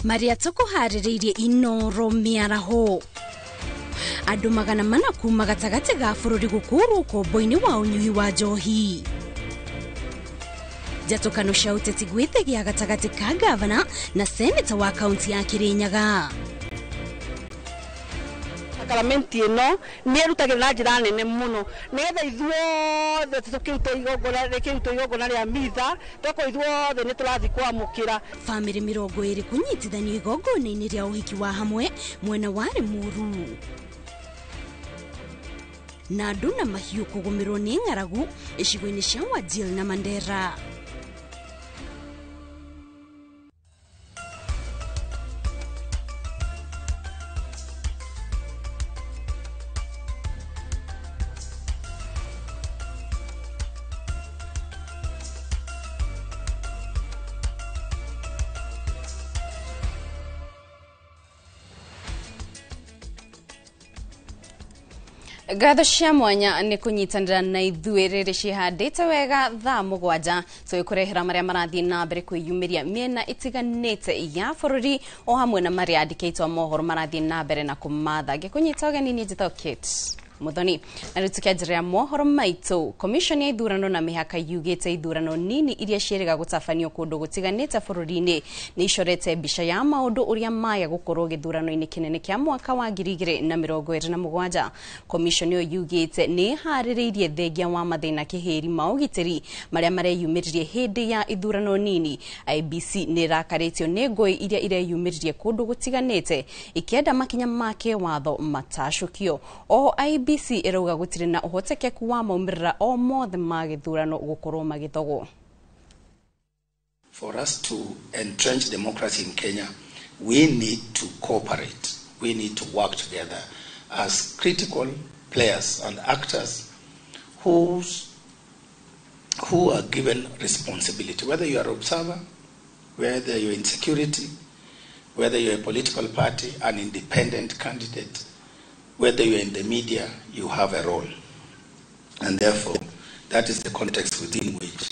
Marĩa tũkũharĩrĩirie Inoro mĩaraho. Andũ 400 kuma gatagatĩ ga bũrũri gũkũrwo ũkombo-inĩ wa ũnyui wa njohi. Njatũkano cia ũteti gwĩthegea gatagatĩ ka gavana na seneta wa kaunti ya Kirinyaga. Sakaramenti ĩno nĩ ĩrutagĩra na njĩra nene mũno nĩgetha ithuothe tũkĩruta igongona rĩkĩrutwo igongona rĩa mitha twakorwo ithuothe nĩ tũrathiĩ kwamũkĩra. Bamĩrĩ 20 kũnyitithanio igongona-inĩ rĩa ũhiki wa hamwe mwena wa Limuru. Na andũ na mahiũ kũgũmĩrwo nĩ ng'aragu icigo-inĩ cia Wajir na Mandera. Ngatho cia mwanya nĩ kũnyitanĩra na ithuĩ rĩrĩ cihandĩte wega thaa 7 tũgĩkũrehera marĩa marathiĩ na mbere kwĩyumĩria mĩena ĩtiganĩte ya bũrũri o hamwe na marĩa andĩkĩtwo mohoro marathiĩ na mbere na kũmatha. Ngĩkũnyita ũgeni niĩ njĩtagwo Kate Muthoni. Na rĩu tũkĩanjĩrĩria mohoro maitũ, Commission ya ithurano na mĩhaka yugĩte ithurano nini iria ciĩrĩga gũtabanio kũndũ gũtiganĩte bũrũri-inĩ nĩ icorete mbica ya maũndũ ũrĩa maya gũkorwo gĩthurano-inĩ kĩnene kĩa mwaka wa 2027. Commission ĩyo yugĩte nĩ ĩharĩrĩirie thengia wa mathĩna kĩhĩri ma ũgitĩri marĩa mareyumĩririe hĩndĩ ya ithurano nini. IEBC nĩ ĩrakarĩtio nĩ ngũĩ iria ireyumĩririe kũndũ gũtiganĩte ikĩenda makinya ma kĩwatho matacũkio. Oho IEBC ĩrauga gũtirĩ na ũhotekeku wa maumĩrĩra o mothe ma gĩthurano gũkorwo magĩthogwo. For us to entrench democracy in Kenya, we need to cooperate. We need to work together as critical players and actors who are given responsibility, whether you are an observer, whether you're in security, whether you're a political party, an independent candidate, whether you're in the media, you have a role. And therefore, that is the context within which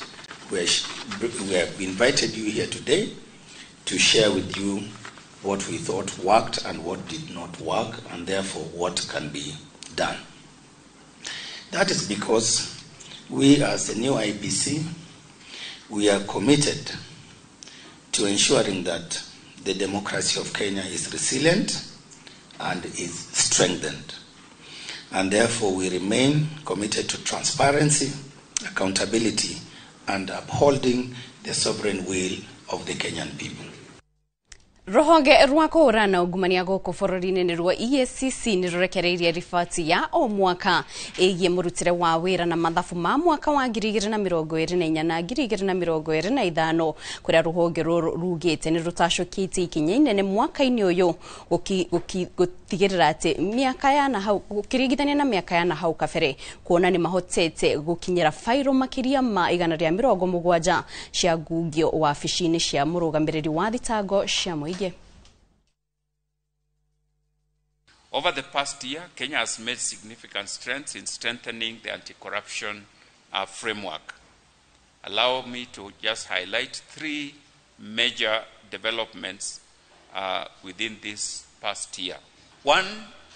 we have invited you here today to share with you what we thought worked and what did not work, and therefore what can be done. That is because we as the new IEBC, we are committed to ensuring that the democracy of Kenya is resilient and is strengthened. And therefore we remain committed to transparency, accountability, and upholding the sovereign will of the Kenyan people. Ruhonge rwa kũhũrana ungumania gũkũ bũrũri-inĩ nĩruo EACC nĩ rũrekereirie riboti ya o mwaka ĩgiĩ mũrutĩre wa wĩra na mathabu ma mwaka wa 2024 na 2025 kũrĩa rũhonge rũrũ rugĩte nĩ rũtacũkĩtie ikinya inene mwaka-inĩ ũyũ gũtigĩrĩra atĩ mĩaka ya na hau gũkĩringithania na mĩaka ya na hau kabere kuona nĩ mahotete gũkinyĩra fairo makĩria ma 170 cia ngungio wabici-inĩ cia mũrũgamĩrĩri wa thitango cia mũingĩ. Over the past year, Kenya has made significant strides in strengthening the anti-corruption framework. Allow me to just highlight three major developments within this past year. One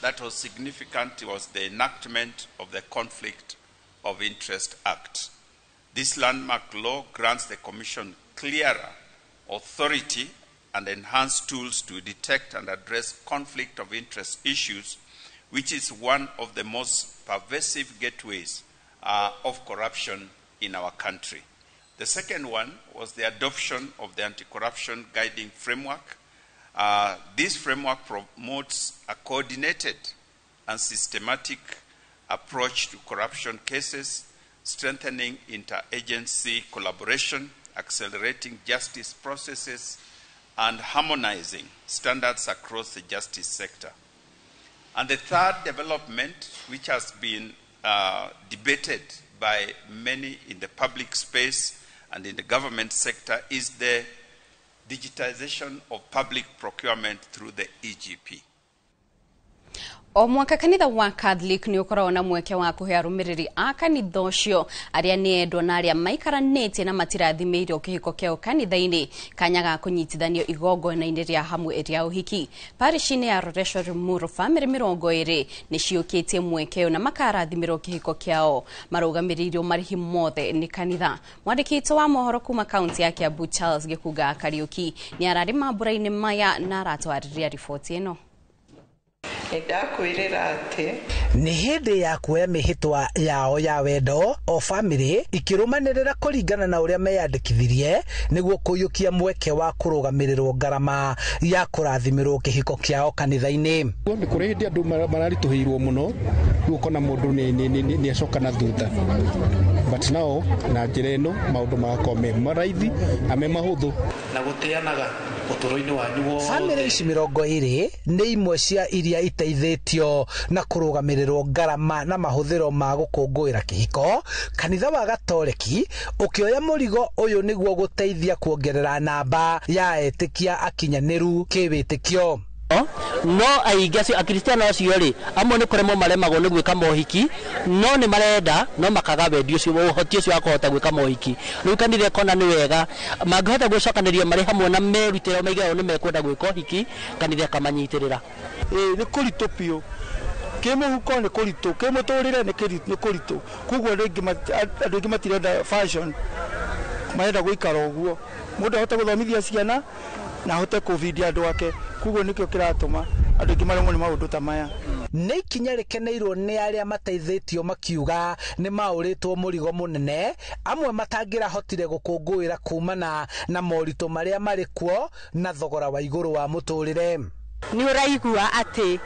that was significant was the enactment of the Conflict of Interest Act. This landmark law grants the Commission clearer authority and enhanced tools to detect and address conflict of interest issues, which is one of the most pervasive gateways of corruption in our country. The second one was the adoption of the anti-corruption guiding framework. This framework promotes a coordinated and systematic approach to corruption cases, strengthening interagency collaboration, accelerating justice processes, and harmonizing standards across the justice sector. And the third development, which has been debated by many in the public space and in the government sector, is the digitization of public procurement through the EGP. O mwaka kanitha wa Catholic nĩ ũkoragwo na mweke wa kũhe arũmĩrĩri a kanitha ũcio arĩa nĩ endwa na arĩa maikaranĩtie na matirathimĩirwo kĩhiko kĩao kanitha-inĩ kanya ga kũnyitithanio igongona-inĩ rĩa hamwe rĩa ũhiki. Parish-inĩ ya Loresho Limuru bamĩrĩ 20 nĩ ciũkĩtie mweke ũyũ na makarathimĩrwo kĩhiko kĩao marũgamĩrĩirwo marĩhi mothe nĩ kanitha. Mwandĩki witũ wa mohoro kuma kaunti ya Kiambu Charles Gĩkunga Kariũki nĩ ararĩ mambũra-inĩ maya na aratwarĩria riboti ĩno. Nĩndakwĩrĩra atĩ nĩ hĩndĩ ya kuoya mĩhĩtwa yao ya wendo o bamĩrĩ ikĩrũmanĩrĩra kũringana na ũrĩa meyandĩkithirie nĩguo kũiyũkia mweke wa kũrũgamĩrĩrwo ngarama ya kũrathimĩrwo kĩhiko kĩao kanitha-inĩ. Nĩ kũrĩ hĩndĩ andũ mararitũhĩirwo mũno rĩu ũkona mũndũ nĩ acoka na thutha, but now na njĩra ĩno maũndũ magakorwo me maraithi na me mahũthũ na gũtĩanaga ũtũũro-inĩ wanyu wothe. Bamĩrĩ ici 20 nĩ imwe cia iria iteithĩtio na kũrũgamĩrĩrwo ngarama na mahũthĩro ma gũkũngũĩra kĩhiko. Kanitha wa Gatoreki ũkĩoya mũrigo ũyũ nĩguo gũteithia kuongerera namba ya etĩkia akinyanĩru kĩwĩtĩkio. No aingĩ acio akristiano acio rĩ, amwe nĩ kũremwo maremagwo nĩ gwĩka mohiki, no nĩ marenda no makaga wendi ũcio, ũhoti ũcio wa kũhota gwĩka mohiki. Rĩu kanitha ĩkona nĩ wega mangĩhota gwĩcokanĩria marĩ hamwe na merutĩre maige ũũ nĩ mekwenda gwĩka ũhiki, kanitha ĩkamanyitĩrĩra. Nĩ kũritũ biũ, kĩmũhuko nĩ kũritũ, kĩmũtũrĩre nĩ kũritũ, koguo andũ aingĩ matirenda fashion, marenda gũikara ũguo, mũndũ ahote gũthomithia ciana na ahote kũbindia andũ ake, koguo nĩkĩo kĩratũma andũ aingĩ maremwo nĩ maũndũ ta maya. Nĩ ikinya rĩkeneirwo nĩ arĩa mateithĩtio makiuga nĩ maũrĩtwo mũrigo mũnene, amwe matangĩrahotire gũkũngũĩra kumana na moritũ marĩa marĩ kuo na thogora wa igũrũ wa mũtũrĩre. Nĩ ũraigua atĩ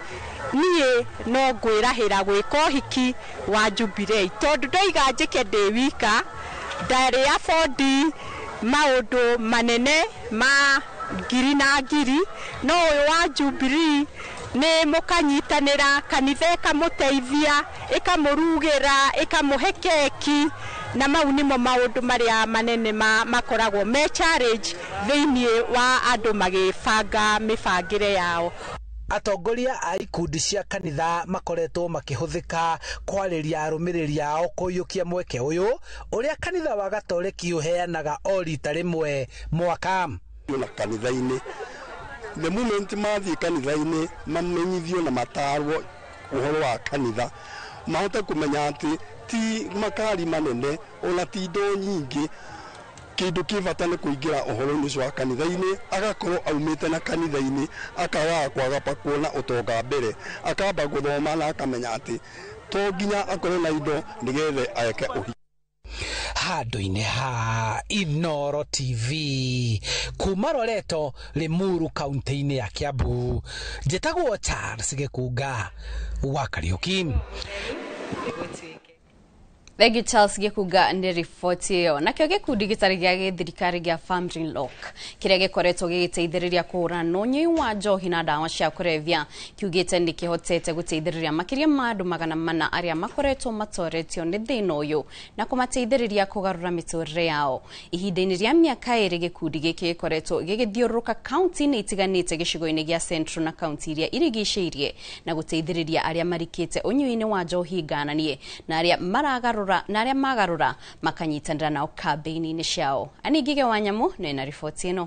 niĩ no ngwĩrahĩra gwĩka ũhiki wa Jubilee tondũ ndoiga njĩke ndĩ wika, ndarĩ afford maũndũ manene ma ngiri na ngiri, no ũyũ wa Jubilee nĩ mũkanyitanĩra, kanitha ĩkamũteithia, ĩkamũrugĩra, ĩkamũhe keki, na mau nĩmo maũndũ marĩa manene makoragwo me challenge thĩinĩ wa andũ magĩbanga mĩbangĩre yao. Atongoria a ikundi cia kanitha makoretwo makĩhũthĩka kwarĩria arũmĩrĩri ao kũiyũkia mweke ũyũ ũrĩa kanitha wa Gatoreki ũheanaga o rita rĩmwe mwaka. Na kanitha-inĩ the moment mathiĩ kanitha-inĩ mamenyithio na matarwo ũhoro wa kanitha, mahote kũmenya atĩ ti makari manene ona ti indo nyingĩ, kĩndũ kĩ bata nĩ kũingĩra ũhoro-inĩ ũcio wa kanitha-inĩ, agakorwo aumĩte na kanitha-inĩ, akaga kwaga kuona ũtonga mbere, akamba gũthoma na akamenya atĩ to nginya akorwo na indo nĩgetha eke ũhiki. Handũ-inĩ ha Inooro TV kuma Loreto Limuru kaunti-inĩ ya Kiambu, njĩtagwo Charles Gĩkunga wa Kariũki. Thank you Charles Gĩkunga nĩ riboti ĩyo. Nakĩo gĩkundi gĩtarĩ gĩa gĩthirikari gĩa Family Lock kĩrĩa gĩkoretwo gĩgĩteithĩrĩria kũhũrana na ũnyui wa njohi na ndawa cia kũrebia kiugĩte nĩ kĩhotete gũteithĩrĩria makĩria ma andũ 400 arĩa makoretwo matoretio nĩ thĩna ũyũ na kũmateithĩrĩria kũgarũra mĩtũrĩre yao. Ihinda-inĩ rĩa mĩaka 2 gĩkundi gĩkĩ gĩkoretwo gĩgĩthiũrũrũka kaunti-inĩ itiganĩte gĩcigo-inĩ gĩa Central na kaunti iria irigicĩirie na gũteithĩrĩria arĩa marikĩte ũnyui-inĩ wa njohi ngananie na arĩa maragarũra na arĩa magarũra makanyitanĩra nao kambĩini-inĩ ciao. Aningige wa Nyamu nĩ na riboti ĩno.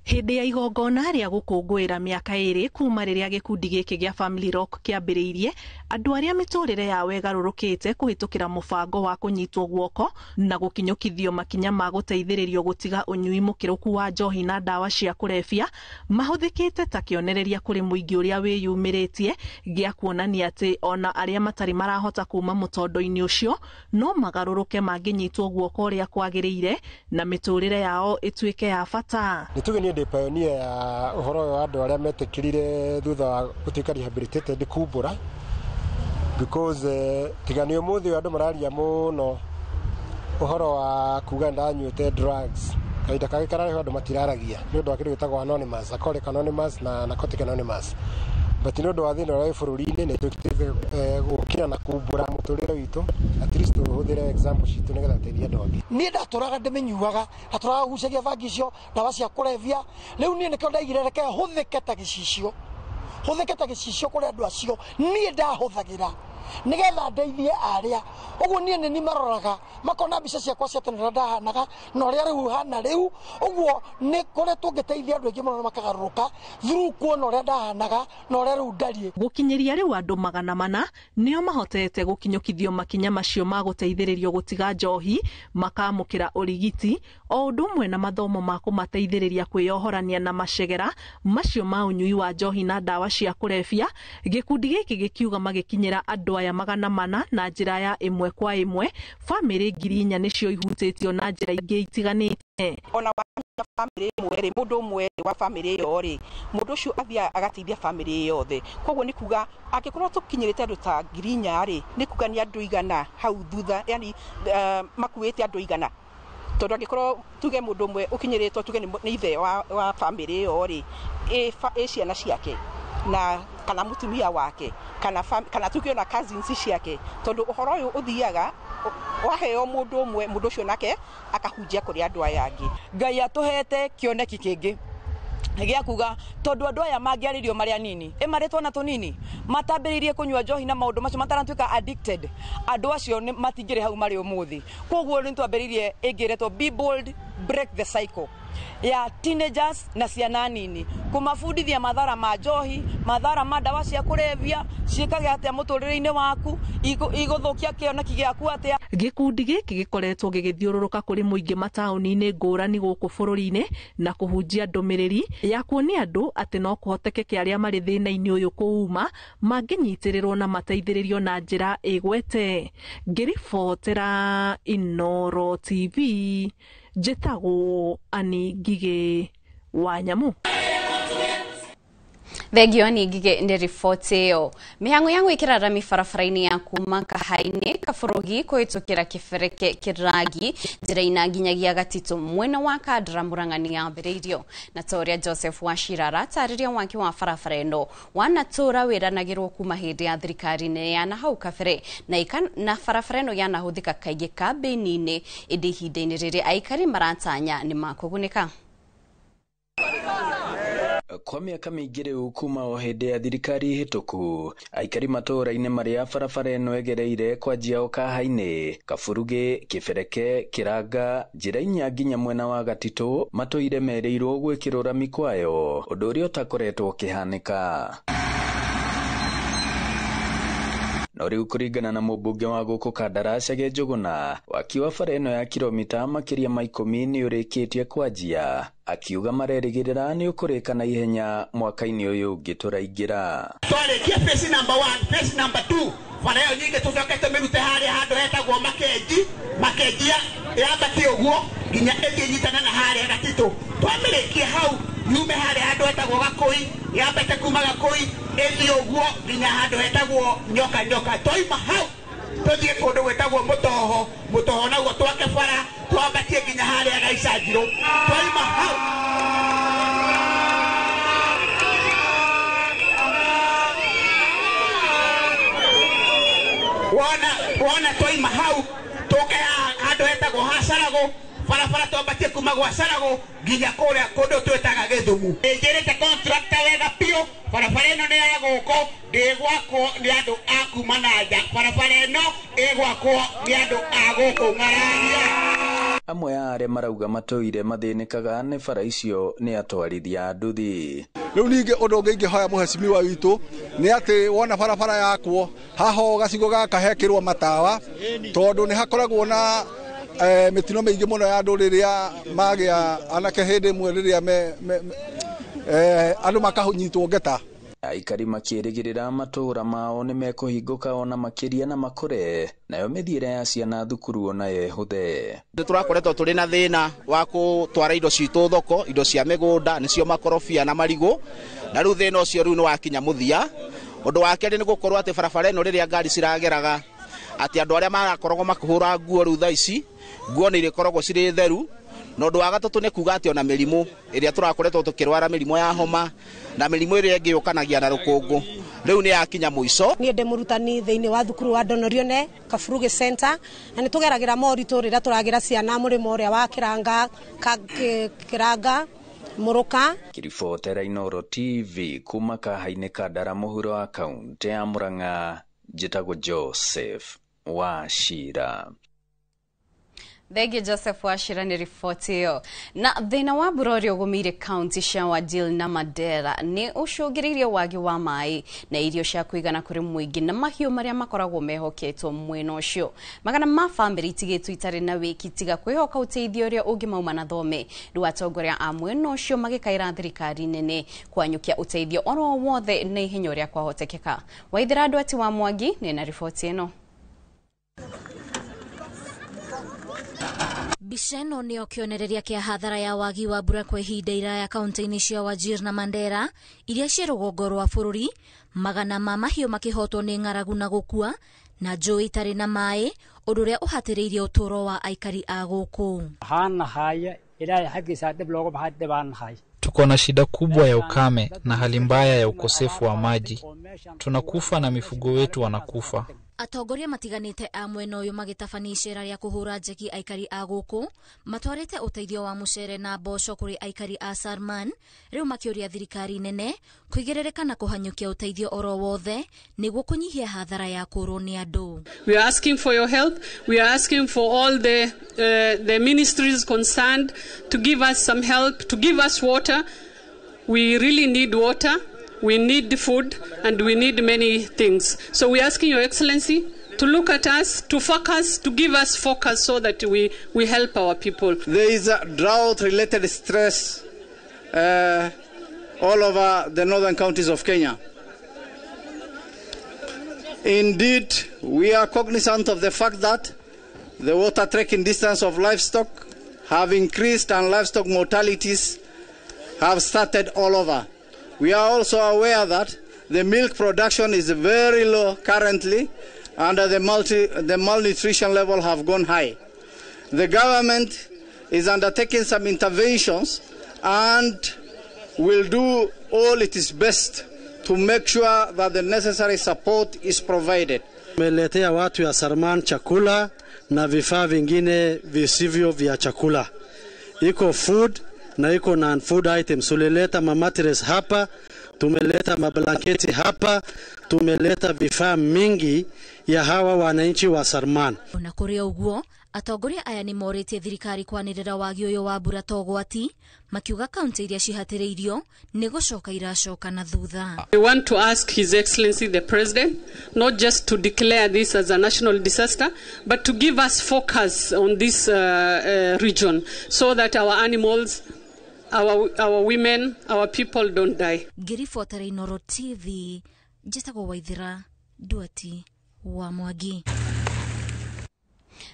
Hĩndĩ ya igongona rĩa gũkũngũĩra mĩaka 2 kuma rĩrĩa gĩkundi gĩkĩ gĩa Family Rock kĩambĩrĩirie, andũ arĩa mĩtũrĩre yao ĩgarũrũkĩte kũhĩtũkĩra mũbango wa kũnyitwo guoko na gũkinyũkithio makinya ma gũteithĩrĩrio gũtiga ũnyui mũkĩrũku wa njohi na ndawa cia kũrebia mahũthĩkĩte ta kĩonereria kũrĩ mũingĩ ũrĩa wĩyumĩrĩtie gĩa kuonania atĩ ona arĩa matarĩ marahota kuma mũtondo-inĩ ũcio no magarũrũke mangĩnyitwo guoko ũrĩa kwagĩrĩire na mĩtũrĩre yao ĩtuĩke ya bata. Nĩ pioneer ya ũhoro ũyũ wa andũ arĩa metĩkĩrire thutha wa gũtuĩka rehabilitated kumbũra, because tiga nĩ ũmũthĩ ũyũ andũ mararia mũno ũhoro wa kuga ndanyuĩte drugs, kahinda kangĩ kararehwo andũ matiraragia nĩ ũndũ wa kĩndũ gĩtagwo anonymous, Alcoholic Anonymous na Narcotic Anonymous. But nĩ ũndũ wa thĩna ũrĩa wĩ bũrũri-inĩ nĩ twĩkĩte gũkĩra na kumbũra mũtũrĩre witũ, at least tũhũthĩre example citũ nĩgetha teithie andũ angĩ. Niĩ ndatũraga ndĩmĩnyuaga, ndatũraga gucagia bangi icio, ndawa cia kũrebia. Rĩu niĩ nĩkĩo ndaigire reke hũthĩke ta gĩcicio, hũthĩke ta gĩcicio kũrĩ andũ acio niĩ ndahũthagĩra nĩgetha ndeithie arĩa. Ũguo niĩ nĩ maroraga makona mbica ciakwa cia tene ũrĩa ndahanaga na ũrĩa rĩu hana rĩu. Ũguo nĩ kũrĩa tũngĩteithia andũ aingĩ mũno na makagarũrũka through kuona ũrĩa ndahanaga na ũrĩa rĩu ndariĩ. Gũkinyĩria rĩu andũ 400 nĩo mahotete gũkinyũkithio makinya macio ma gũteithĩrĩrio gũtiga njohi, makamũkĩra ũrigiti o ũndũ ũmwe na mathomo ma kũmateithĩrĩria kwĩyohorania na macegera macio ma ũnyui wa njohi na ndawa cia kũrebia. Gĩkundi gĩkĩ gĩkiuga magĩkinyĩra andũ aya 400 na njĩra ya ĩmwe kwa ĩmwe, bamĩrĩ 4,000 nĩcio ihutĩtio na njĩra ingĩ itiganĩte. Ona bamĩrĩ ĩmwe rĩ, mũndũ ũmwe wa bamĩrĩ ĩyo rĩ, mũndũ ũcio athiaga agateithia bamĩrĩ yothe. Koguo nĩ kuga angĩkorwo tũkinyĩrĩte andũ ta 4,000 rĩ, nĩ kuga nĩ andũ igana hau thutha, yani makuĩte andũ igana. Tondũ angĩkorwo tuge mũndũ ũmwe ũkinyĩrĩtwo tuge nĩ ithe wa bamĩrĩ ĩyo rĩ, ĩ ciana ciake na kana mutumia wake kana tuge na cousins ciake, tondũ ũhoro ũyũ ũthiaga waheo mũndũ ũmwe, mũndũ ũcio nake akahunjia kũrĩ andũ aya angĩ. Ngai atũhete kĩoneki kĩngĩ gĩa kuga tondũ andũ aya mangĩarĩrio marĩ anini, ĩ marĩ twana tũnini matambĩrĩirie kũnyua njohi na maũndũ macio mataratuĩka addicted, andũ acio matingĩrĩ hau marĩ ũmũthĩ. Koguo nĩ twambĩrĩirie ĩngĩ ĩretwo Be Bold, Break the Cycle ya teenagers na ciana nini, kũmabundithia mathara ma njohi, mathara ma ndawa cia kũrebia, ciĩkage atĩa mũtũrĩre-inĩ waku, igũthũkia kĩoneki gĩaku atĩa. Gĩkundi gĩkĩ gĩkoretwo gĩgĩthiũrũrũka kũrĩ mũingĩ mataũni-inĩ ngũrani gũkũ bũrũri-inĩ na kũhunjia ndũmĩrĩri ya kuonia andũ atĩ no kũhotekeke arĩa marĩ thĩna-inĩ ũyũ kũuma mangĩnyitĩrĩrwo na mateithĩrĩrio na njĩra ĩgwete. Ngĩribotera Inooro TV, njĩtagwo Annie Ngigĩ wa Nyamu. Thengio Annie Ngigĩ nĩ riboti ĩyo. Mĩhang'o ya gwĩkĩra rami barabara-inĩ ya kuma Kahainĩ Kaburugi kũhĩtũkĩra Kĩbereke Kĩrangi njĩra-inĩ nginyagia Gatitũ mwena wa Kandara Murang'a nĩ yambĩrĩirio. Na ta ũrĩa Joseph Wachira aratarĩria, waki wa barabara ĩno wanatũra wĩranagĩrwo kuma hĩndĩ ya thirikari nene ya nahau kabere na barabara ĩno yanahũthĩka kaingĩ kambĩini-inĩ, ĩndĩ ihinda-inĩ rĩrĩ aikari maratanya nĩ makũgunĩka. Kwa mĩaka mĩingĩ rĩu kuma o hĩndĩ ya thirikari hĩtũku, aikari matũũra-inĩ marĩa barabara ĩno ĩgereire kwanjia o Kahainĩ, Kaburugi, Kĩbereke, Kĩranga, njĩra inya nginya mwena wa Gatitũ matũire merĩirwo gwĩkĩrwo rami kwayo, ũndũ ũrĩa ũtakoretwo ũkĩhanĩka. No rĩu kũringana na mũmbunge wa gũkũ Kandara Chege Njũgũna, waki wa bara ĩno ya kilomita makĩria ma 10 nĩ ũrĩkĩtie kwanjia, akiuga marerĩgĩrĩra nĩ ũkũrĩka na ihenya mwaka-inĩ ũyũ ũngĩ tũraingĩra. Twarĩkia phase number 1, phase number 2, bara ĩyo nyingĩ tũcoke tũmĩrute harĩa handũ hetagwo Makenji, Makenjia yambatie ũguo nginya ĩthiĩ ĩnyitane na harĩa Gatitũ. Twamĩrĩkia hau yume harĩa handũ hetagwo Gakũi, yambate kuma Gakũi ĩthiĩ ũguo nginya handũ hetagwo Nyoka Nyoka. Twauma hau tũthiĩ kũndũ gwĩtagwo Mũtoho, Mũtoho naguo twake bara twambatie nginya harĩa Gaicanjirũ. Twauma hau wona twaima hau tũke handũ hetagwo Hacaragũ, barabara twambatie kuma gwa Caragũ nginya kũrĩa kũndũ twĩtaga Gĩthumu. Njĩrĩte contractor wega biũ, barabara ĩno nĩ ya gũkũ, ndĩgwakwo nĩ andũ a kuma na nja, barabara ĩno ĩgwakwo nĩ andũ a gũkũ Ng'araria. Amwe a arĩa marauga matũire mathĩnĩkaga nĩ bara icio nĩ atwarithia a nduthi. Rĩu ningĩ ũndũ ũngĩ ingĩhoya mũhecimiwa witũ nĩ atĩ wona barabara yakwo haha gacigo gaka hekĩrwo matawa, tondũ nĩ hakoragwo na mĩtino mĩingĩ mũno ya andũ rĩrĩa magĩa anake hĩndĩ ĩmwe rĩrĩa andũ makanyitwo ngeta. Aikari makĩrĩgĩrĩra matũũra mao nĩ mekũhingũka ona makĩria na makũre, nayo mĩthiĩre ya ciana thukuru onayo ĩhũthe. Nĩ tũrakoretwo tũrĩ na thĩna wa gũtwara indo citũ thoko, indo cia mĩgũnda nĩcio makorobia na marigũ, na rĩu thĩna ũcio rĩu nĩ wakinya mũthia. Ũndũ wa kerĩ nĩ gũkorwo atĩ barabara ĩno rĩrĩa ngari cirageraga, atĩ andũ arĩa marakoragwo makĩhũra nguo rĩu thaa ici, nguo nĩ irĩkoragwo cirĩ theru, Na ũndũ wa gatatũ nĩ kuga atĩ ona mĩrimũ ĩrĩa tũrakoretwo tũkĩrwara, mĩrimũ ya homa na mĩrimũ ĩrĩa ĩngĩ yũkanagia na rũkũngũ, rĩu nĩ yakinya mũico. Niĩ ndĩ mũrutani thĩinĩ wa thukuru wa Donorione Kaburugi Center, na nĩ tũgeragĩra moritũ rĩrĩa tũragĩra ciana mũrĩmo ũrĩa wa Kĩranga, Kĩranga Mũrũka. Ngĩribotera Inooro TV kuma kaha-inĩ ka Ndara mũhuro wa kaũntĩ ya Murang'a, njĩtagwo Joseph Wachira. Thengi Joseph Wachira nĩ riboti ĩyo. Na thĩna wa mbura ũrĩa ũgũmĩire kaunti cia Wajir na Mandera nĩ ũcũngĩrĩirie wagi wa maĩ na irio cia kũigana kũrĩ mũingĩ na mahiũ marĩa makoragwo mehoketwo mwena ũcio. Magana ma bamĩrĩ itigĩtwo itarĩ na wĩki tiga kwĩhoka ũteithio ũrĩa ũngĩmauma na thome. Rĩu atongoria a mwena ũcio magĩkaĩra thirikari nene kwanyũkia ũteithio oro wothe na ihenya ũrĩa kwahotekeka. Waithera Ndwati wa Mwangi nĩ na riboti ĩno. Mbica ĩno nĩyo kĩonereria kĩa hathara ya wagi wa mbura kwa ihinda iraya kaunti-inĩ cia Wajir na Mandera iria ciĩ rũgongo rwa bũrũri, magana ma mahiũ makĩhotwo nĩ ng'aragu na gũkua na njũĩ itarĩ na maĩ, ũndũ ũrĩa ũhatĩrĩirie ũtũũro wa aikari a gũkũ. Tuko na shida kubwa ya ukame na hali mbaya ya ukosefu wa maji. Tunakufa na mifugo wetu wanakufa. Atongoria matiganĩte a mwena ũyũ magĩtabania icera rĩa kũhũra njeki aikari a gũkũ matwarĩte ũteithio wa mũcere na mboco kũrĩ aikari a Sarman, rĩu makĩũria thirikari nene kũigĩrĩrĩka na kũhanyũkia ũteithio oro wothe nĩguo kũnyihia hathara ya kũrwo nĩ andũ. We are asking for your help. We are asking for all the ministries concerned to give us some help, to give us water. We really need water. We need food and we need many things. So we're asking Your Excellency to look at us, to focus, to give us focus so that we help our people. There is a drought-related stress all over the northern counties of Kenya. Indeed, we are cognizant of the fact that the water trekking distance of livestock have increased and livestock mortalities have started all over. We are also aware that the milk production is very low currently and the malnutrition level have gone high. The government is undertaking some interventions and will do all it is best to make sure that the necessary support is provided. Tumeletea watu ya Sarman chakula na vifaa vingine visivyo vya chakula. Iko food na iko non-food items. Tulileta mamatres hapa, tumeleta mablanketi hapa, tumeleta vifaa mingi ya hawa wananchi wa Sarman. Ona kũrĩ ũguo, atongoria aya nĩ morĩtie thirikari kwanĩrĩra wagi ũyũ wa mbura ta ũgwati, makiuga kaunti iria cihatĩrĩirio nĩ gũcoka iracoka na thutha. We want to ask His Excellency the President not just to declare this as a national disaster, but to give us focus on this region so that our animals, our women, our people don't die. Ngĩribotera Inooro TV, njĩtagwo Waithera Nduati wa Mwangi.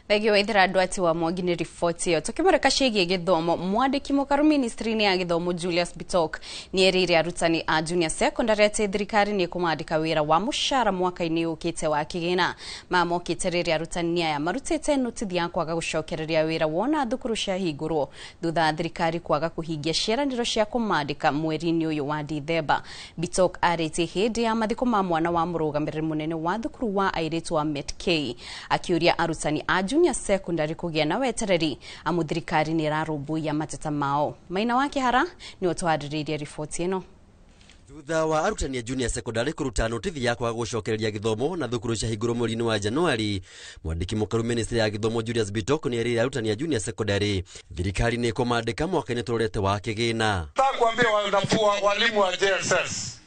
Thengio Waithera Nduati wa Mwangi nĩ riboti ĩyo. Tũkĩmũrĩka ciĩgiĩ gĩthomo, mwandĩki mũkaru ministry-inĩ ya gĩthomo Julius Bitok nĩ erĩire arutani a junior secondary atĩ thirikari nĩ ĩkũmandĩka wĩra wa mũcara mwaka-inĩ ũkĩte wa kĩgĩna. Maya mokĩte rĩrĩa arutani aya marutĩte notithi ya kwaga gũcokereria wĩra wona thukuru ciahingũrwo thutha wa thirikari kwaga kũhingia ciĩranĩro cia kũmandĩka mweri-inĩ ũyũ wa Dithemba. Bitok arĩtie hĩndĩ ya mathiko ma mwana wa mũrũgamĩrĩri mũnene wa thukuru wa airĩtu wa Met-K akĩũria arutani a junior secondary kũgĩa na wetereri amu thirikari nĩ ĩrarũmbũiya mateta mao. Maina wa Kĩhara nĩwe ũtwarĩrĩirie riboti ĩno. Thutha wa arutani a junior secondary kũruta notithi ya kwaga gũcokereria gĩthomo na thukuru ciahingũrwo mweri-inĩ wa Januari, mwandĩki mũkaru ministry ya gĩthomo Julius Bitok nĩ erĩire arutani a junior secondary thirikari nĩ ĩkũmandĩka mwaka-inĩ tũrorete wa kĩgĩna. Nataka kuambia walimu wa JSS,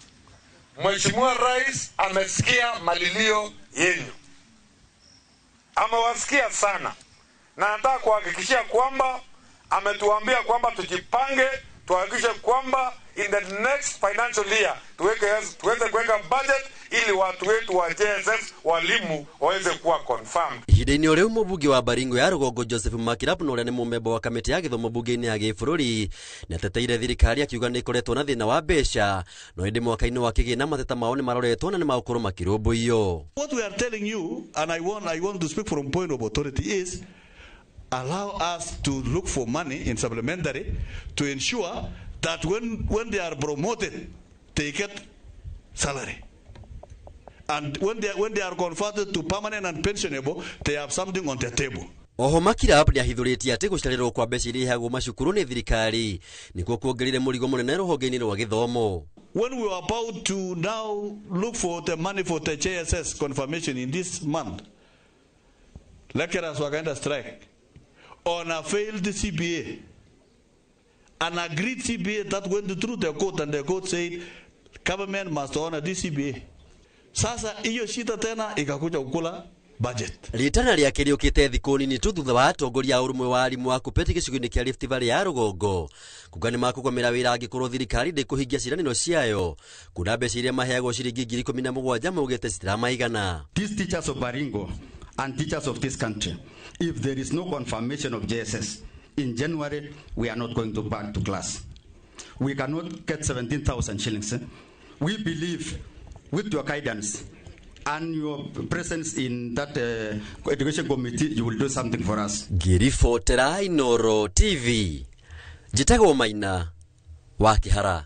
Mheshimiwa Rais amesikia malilio yenu, amewasikia sana, na nataka kuhakikishia kwamba ametuambia kwamba tujipange, tuhakikishe kwamba in the next financial year tuweze kuweka budget ili watu wetu wa JSS walimu waweze kuwa confirmed. Ihinda-inĩ o rĩu mũmbunge wa Baringo ya rũgongo Joseph Makirapu na ũrĩa nĩ mũmemba wa kamĩtĩ ya gĩthomo mbunge-inĩ ya gĩbũrũri nĩateteire thirikari akiuga nĩ ĩkoretwo na thĩna wa mbeca, no ĩndĩ mwaka-inĩ wa kĩgĩna mateta mao nĩ maroretwo na nĩ magũkorwo makĩrũmbũiyo. What we are telling you, and I want to speak from point of authority, is Allow us to look for money in supplementary to ensure that when they are promoted, they get salary. And when they are converted to permanent and pensionable, they have something on their table. Oho Makirap nĩahithũrĩtie atĩ gũcererwo kwa mbeca iria iheagwo macukuru nĩ thirikari nĩkuo kuongereire mũrigo mũnene rũhonge-inĩ rwa gĩthomo. When we were about to now look for the money for the JSS confirmation in this month, lecturers wakaenda strike on a failed CBA, an agreed CBA that went through the court, and the court said government must honor this CBA. Sasa hiyo shida tena ikakuja kukula budget. Ritana rĩake rĩũkĩte thikũ nini tu thutha wa atongoria a ũrũmwe wa arimũ a KUPPET gĩcigo-inĩ kĩa Rift Valley ya rũgongo kuga nĩ makũgomera wĩra angĩkorwo thirikari ndĩkũhingia ciĩranĩro ciayo kuna mbeca iria maheagwo ciringi 17,000 maugĩte citiramaigana. These teachers of Baringo and teachers of this country, if there is no confirmation of JSS in January, we are not going to back to class. We cannot get 17,000 shillings. We believe with your guidance and your presence in that education committee, you will do something for us. Ngĩribotera Inooro TV, njĩtagwo Maina wa Kĩhara.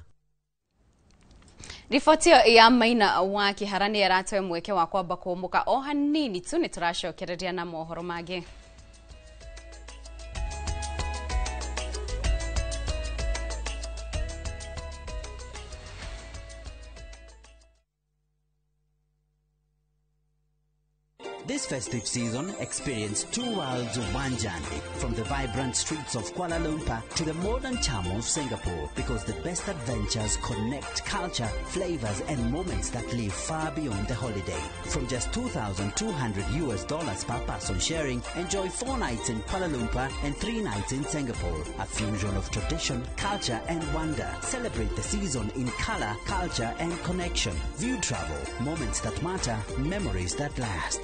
Riboti ya Maina wa Kĩhara nĩ ĩratwe mweke wa kwamba kũũmũka o hanini tu nĩ tũracokereria na mohoro mangĩ. This festive season, experience two worlds of one journey, from the vibrant streets of Kuala Lumpur to the modern charm of Singapore, because the best adventures connect culture, flavors, and moments that live far beyond the holiday. From just $2,200 per person sharing, enjoy 4 nights in Kuala Lumpur and 3 nights in Singapore. A fusion of tradition, culture, and wonder. Celebrate the season in color, culture, and connection. View Travel, moments that matter, memories that last.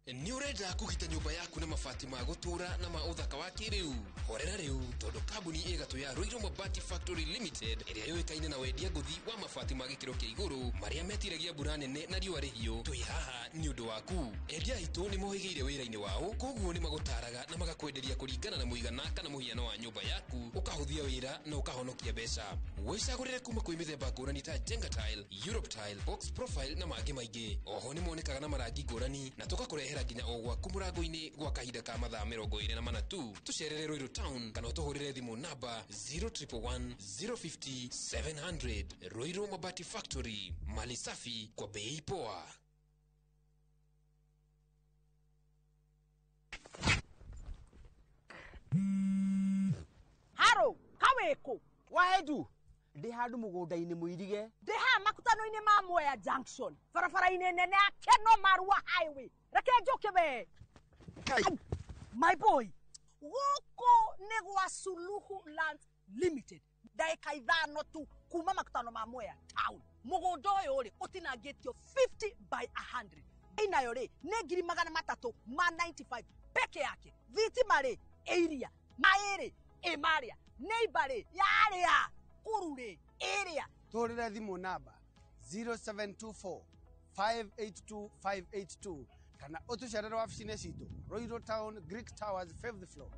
Nĩ ũrenda kũgita nyũmba yaku na mabati ma gũtũũra na ma ũthaka wa kĩrĩu? Horera rĩu tondũ kambuni ĩgatũ ya Ruiru Mabati Factory Limited ĩrĩa yũĩkaine na wendia ngũthi wa mabati ma gĩkĩro kĩa igũrũ marĩa metiragia mbura nene na riũa rĩhiũ, twĩ haha nĩ ũndũ waku. Endia aitũ nĩ mohĩgĩire wĩra-inĩ wao, koguo nĩ magũtaraga na magakwenderia kũringana na mũigana kana mũhiano wa nyũmba yaku, ũkahũthia wĩra na ũkahonokia mbeca. Wĩcagũrĩre kuma kwĩ mĩthemba ngũrani ta Jenga Tile, Europe Tile, Box Profile na mangĩ maingĩ. Oho nĩ monekaga na marangi ngũrani na tũgakũrehera nginya o gwaku mũrango-inĩ gwa kahinda ka mathaa 24 tu. Tũcerere Ruiru Town kana ũtũhũrĩre thimũ namba 0111 050 700. Ruiru Mabati Factory, mali safi kwa bei poa. Haro, kaweko waedu ndi handu mugunda-ini muirige ndi haha makutano-inĩ ma Mwea Junction barabara-inĩ nene ya Keno Marua Highway. Reke njoke we. My boy, gũkũ nĩ gwa Suluhu Land Limited, ndagĩka 5 tu kuma makutano ma Mwea Town. Mũgũnda ũyũ rĩ ũtinangĩtio 50 by 100. Inayo rĩ nĩ 395 peke yake. Thitima rĩ ĩiria, maĩ rĩ ĩmarĩa, neighbor rĩ yarĩa, kuru rĩ ĩrĩa. Tũhũrĩre thimũ namba 0724 582 582 kana ũtũcerere wabici-inĩ citũ Ruiru Town, Greek Towers, 5th floor.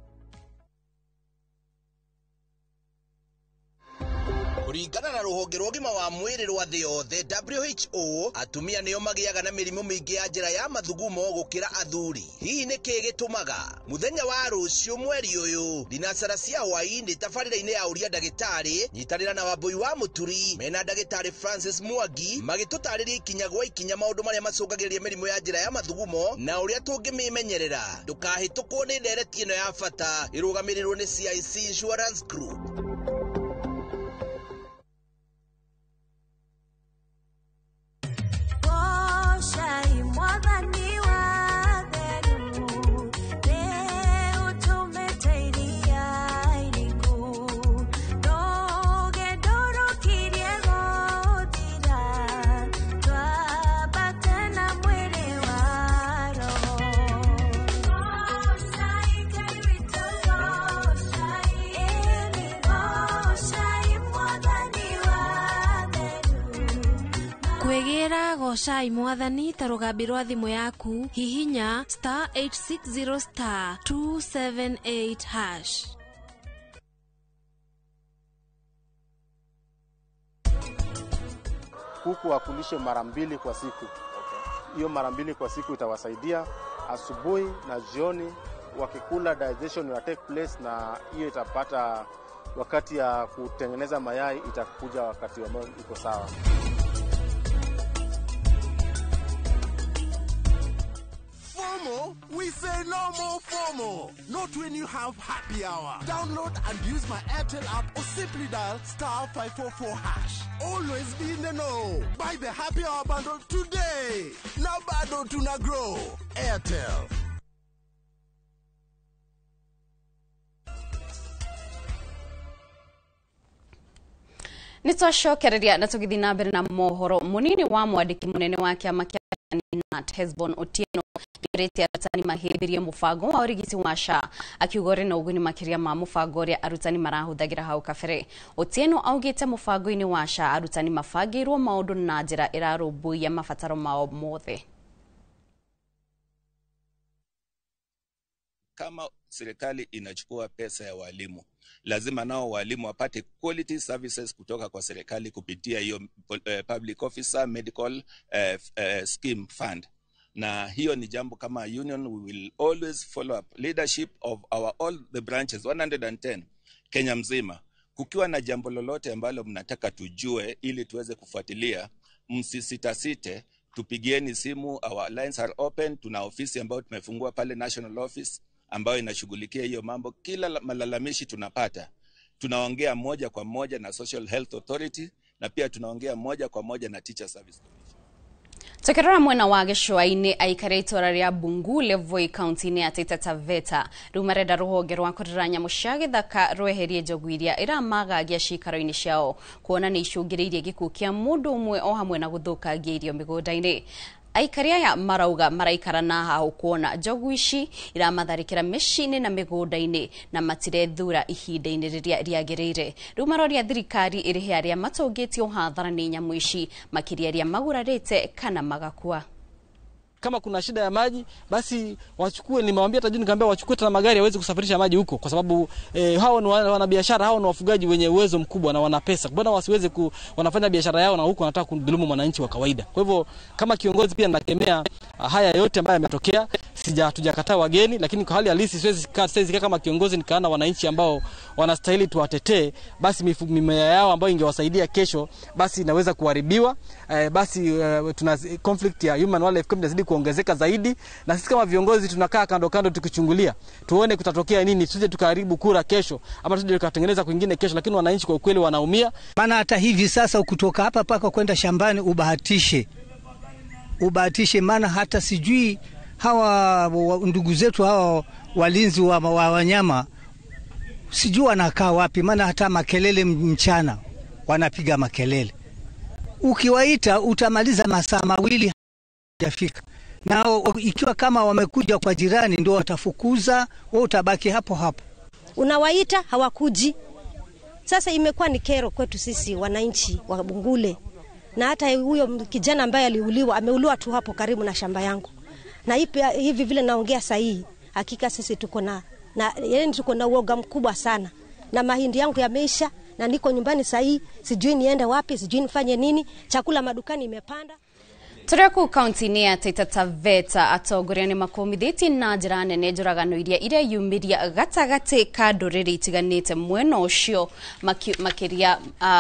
Kũringana na rũhonge rwa ũgima wa mwĩrĩ rwa thĩ yothe WHO, atumia nĩo magĩaga na mĩrimũ mĩingĩ ya njĩra ya mathugumo gũkĩra athuri. Hihi nĩ kĩĩ gĩtũmaga? Mũthenya wa rũciũ mweri ũyũ thinacara cia hwaĩ-inĩ tabarĩra-inĩ ya ũria ndagĩtarĩ, nyitanĩra na Wambũi wa Mũturi mena ndagĩtarĩ Francis Mwangi magĩtũtarĩria ikinya gwa ikinya maũndũ marĩa macũngagĩrĩria mĩrimũ ya njĩra ya mathugumo na ũrĩa tũngĩmĩmenyerera. Ndũkahĩtũkwo nĩ ndereti ĩno ya bata ĩrũgamĩrĩirwo nĩ CIC Insurance Group. Gocai mwathani ta rũgambi rwa thimũ yaku, hihinya *860 *278#. Kuku wakulishe mara mbili kwa siku. Hiyo mara mbili kwa siku itawasaidia asubuhi na jioni, wakikula digestion will take place, na hiyo itapata wakati ya kutengeneza mayai itakuja wakati ambao iko sawa. FOMO? We say no more FOMO. Not when you have happy hour. Download and use my Airtel app or simply dial *544#. Always be in the know. Buy the happy hour bundle today. Now bado tuna grow. Airtel. Nitwacokereria na tũgĩthiĩ na mbere na mohoro. Mũnini wa mwandĩki mũnene wa kĩama kĩa Nat Hesbon Otieno nĩerĩte arutani mahĩmbĩrie mũbango wa ũrigiti wa SHA, akiuga ũrĩ na ũguni makĩria ma mũbango ũrĩa arutani marahũthagĩra hau kabere. Otieno augĩte mũbango-inĩ wa SHA arutani mabangĩirwo maũndũ na njĩra ĩrarũmbũiya mabataro mao mothe. Kama serikali inachukua pesa ya walimu, lazima nao walimu wapate quality services kutoka kwa serikali kupitia hiyo public officer medical scheme fund. Na hiyo ni jambo kama union we will always follow up leadership of our all the branches 110 Kenya mzima. Kukiwa na jambo lolote ambalo mnataka tujue ili tuweze kufuatilia, msisitasite, tupigieni simu. Our lines are open. Tuna ofisi ambayo tumefungua pale national office ambayo inashughulikia hiyo mambo. Kila malalamishi tunapata, tunaongea moja kwa moja na Social Health Authority na pia tunaongea moja kwa moja na Teacher Service Commission. Tukirora mwena wa gĩcũa-inĩ, aikari itũra rĩa Bungule Voi kaunti-inĩ ya Taita Taveta rĩu marenda rũhonge rwa kũrera nyamũ cia gĩthaka rweherie njogu iria iramagagia ciikaro-inĩ ciao, kuona nĩ icũngĩrĩirie gĩkuũ kĩa mũndũ ũmwe o hamwe na gũthũkangia irio mĩgũnda-inĩ. Aikari aya marauga maraikara na hahũ kuona njogu ici iramatharĩkĩra mĩciĩ-inĩ na mĩgũnda-inĩ na matirethura ihinda-inĩ rĩrĩa rĩagĩrĩire. Rĩu maroria thirikari ĩrĩhe arĩa matũngĩtio hathara nĩ nyamũ ici, makĩria arĩa magurarĩte kana magakua. Kama kuna shida ya maji basi wachukue, nimewaambia hata juu nikamwambia wachukue tena magari yaweze kusafirisha maji huko, kwa sababu hao ni wanabiashara, hao ni wafugaji wenye uwezo mkubwa na wana pesa. Mbona wasiweze wanafanya biashara yao na huko wanataka kudhulumu mwananchi wa kawaida? Kwa hivyo kama kiongozi pia nakemea haya yote ambayo yametokea. Hatujakataa wageni, lakini kwa hali halisi siwezi kaa kama kiongozi nikaona wananchi ambao wanastahili tuwatetee, basi mimea yao ambayo ingewasaidia kesho basi inaweza kuharibiwa. Basi tuna conflict ya human wildlife inazidi kuongezeka zaidi, na sisi kama viongozi tunakaa kando kando tukichungulia tuone kutatokea nini, tusije tukaharibu kura kesho ama tusije tukatengeneza kwingine kesho, lakini wananchi kwa ukweli wanaumia. Maana hata hivi sasa kutoka hapa paka kwenda shambani ubahatishe, maana hata sijui hawa ndugu zetu hawa walinzi wa wanyama sijui wanakaa wapi, maana hata makelele mchana wanapiga makelele, ukiwaita utamaliza masaa mawili hajafika. Na ikiwa kama wamekuja kwa jirani ndio watafukuza, wewe utabaki hapo hapo. Unawaita hawakuji. Sasa imekuwa ni kero kwetu sisi wananchi wa Bungule. Na hata huyo kijana ambaye aliuliwa, ameuliwa tu hapo karibu na shamba yangu. Na hivi vile naongea sahihi, hakika sisi tuko na yaani tuko na uoga mkubwa sana. Na mahindi yangu yameisha na niko nyumbani sahihi, sijui niende wapi, sijui nifanye nini, chakula madukani imepanda. Tũrĩ kaunti-inĩ ya Taita Taveta, atongoria nĩ makũmithĩtie na njĩra nene njũragano iria ireyumĩria gatagatĩ ka ndũrĩrĩ itiganĩte mwena ũcio, makĩria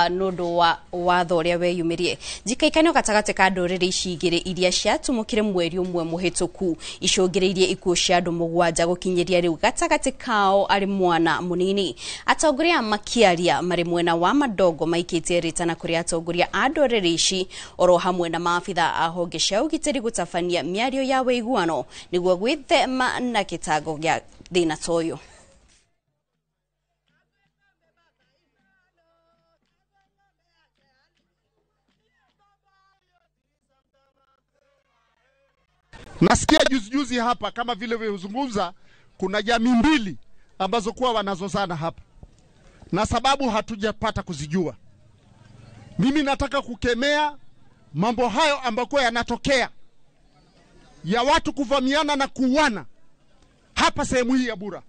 nĩ ũndũ wa watho ũrĩa weyumĩrie. Njikaikanio gatagatĩ ka ndũrĩrĩ ici igĩrĩ iria ciatumũkire mweri ũmwe mũhĩtũku icũngĩrĩirie ikuũ cia andũ 7 gũkinyĩria rĩu gatagatĩ kao arĩ mwana mũnini. Atongoria makĩaria marĩ mwena wa Madongo maikĩtie rĩtana kũrĩ atongoria a ndũrĩrĩ ici oro hamwe na maabitha a honge cia ũgitĩri gũtabania mĩario ya wĩiguano nĩguo gwĩthema na gĩtango gĩa thĩna ta ũyũ. Nasikia juzi hapa kama vile vilivyozungumza, kuna jamii mbili ambazo kuwa wanazozana hapa na sababu hatujapata kuzijua. Mimi nataka kukemea Mambo hayo ambako yanatokea ya watu kuvamiana na kuuana hapa sehemu hii ya Bura.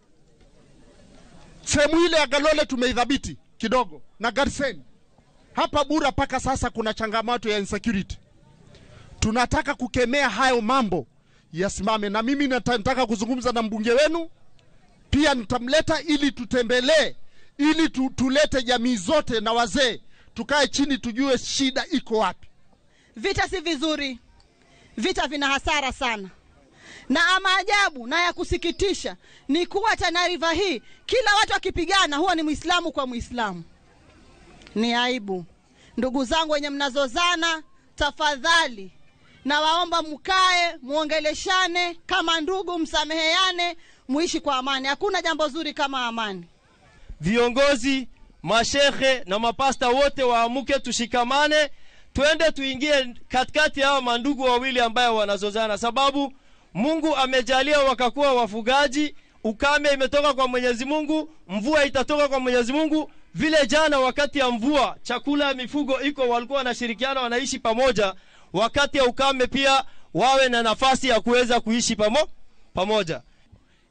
Sehemu ile ya Galole tumeidhibiti kidogo na Garsen. Hapa Bura paka sasa kuna changamoto ya insecurity. Tunataka kukemea hayo mambo yasimame, na mimi nataka kuzungumza na mbunge wenu pia, nitamleta ili tutembelee, ili tulete jamii zote na wazee, tukae chini tujue shida iko wapi. Vita si vizuri, vita vina hasara sana. Na ama ajabu na ya kusikitisha ni kuwa Tana River hii kila watu wakipigana huwa ni Muislamu kwa Muislamu. Ni aibu. Ndugu zangu wenye mnazozana, tafadhali nawaomba mkae, muongeleshane kama ndugu, msameheane, muishi kwa amani. Hakuna jambo zuri kama amani. Viongozi, mashehe na mapasta wote waamuke, tushikamane, twende tuingie katikati hao mandugu wawili ambayo wanazozana, sababu Mungu amejalia wakakuwa wafugaji. Ukame imetoka kwa Mwenyezi Mungu, mvua itatoka kwa Mwenyezi Mungu. Vile jana wakati ya mvua chakula ya mifugo iko, walikuwa wanashirikiana, wanaishi pamoja. Wakati ya ukame pia wawe na nafasi ya kuweza kuishi pamoja.